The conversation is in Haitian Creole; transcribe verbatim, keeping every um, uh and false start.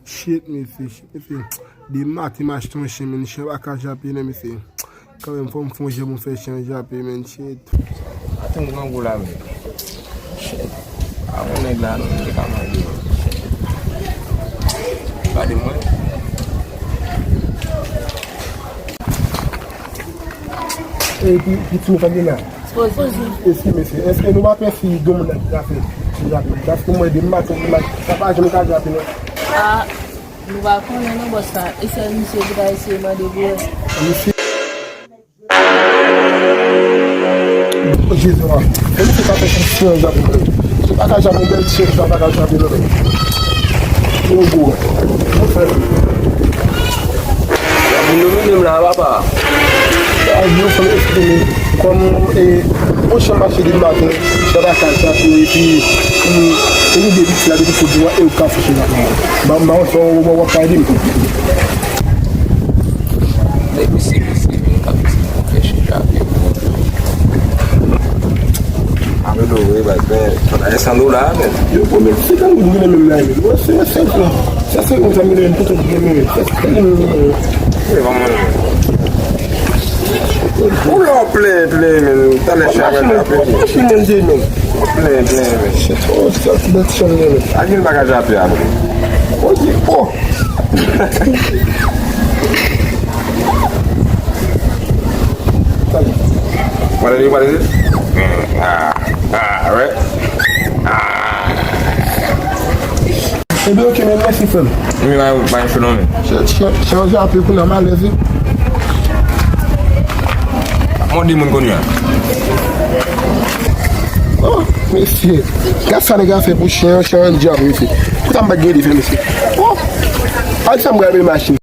Shit, mesye, shit, mesye. Demen maten m achte yon chen, men chen pa ka jape, non, mesye. Kanmenm, fò m fè yon jan pou m fè chen an jape, men shit. Maten m grangou la, men. Shit. A yon nèg la, non, m te ka mande. Shit. Gade mwen. E pi, pi ti nou pa gen la. Poze. Eski, mesye, èske nou pa pè si gen moun nan ki ka fè, ki ka fè? Paske mwen, demen maten, demen maten, sa pa janm ka jape, non. Ah, nou pa konnen, non, bòs la. E sèl misye ki ta eseye mande pou wè. Misye. Jezi, wa. E misye pa fè konfyans, jape. Misye pa ka jape, bèl chèf, sa pa ka jape, non. Yo, gwo. Yo, frè. Vin domine m la, papa. A, yo fè m eksprime. Kòm, e, pwochen mache demen maten, sa pa ka chape, epi, mm, e nou de piti la, depi fò di w e ou ka fouche la. Ba, ba, w, w, w, w ap ka ede m. Nèg misye, misye, vin ka misye, fè chen chape. Ame do, wi, baz, men, fò n ale san dola, men. Yo, bon, men, senkant goud, mwen menm la, men. Mwen, se, se, se. Sa se yon zanmi de m, poutèt gen men, sa se yon zanmi de m. E, ban mwen. Ou la w plen, plen, men. Talè chay pral jape. Machin manje, men. Plen, plen, men. Shit, oh, sa se bèt chanm, men. A ki l bagay jape a, men. Oh, ye, oh. Talè. Wale li, wale li. Ah, ah, right. Ah. Ebyen, oke, men mèsi, frè m. Wi, pa, pa gen cho non, men. Chanje apre kounye a, m alèz, wi. Mòde moun kounye a. Oh, mesye. Gad sa nèg la fè pou chen an, chen an djab, mesye. Pou sa m pa t gen de fè, mesye. Oh! Al sa m gade machin.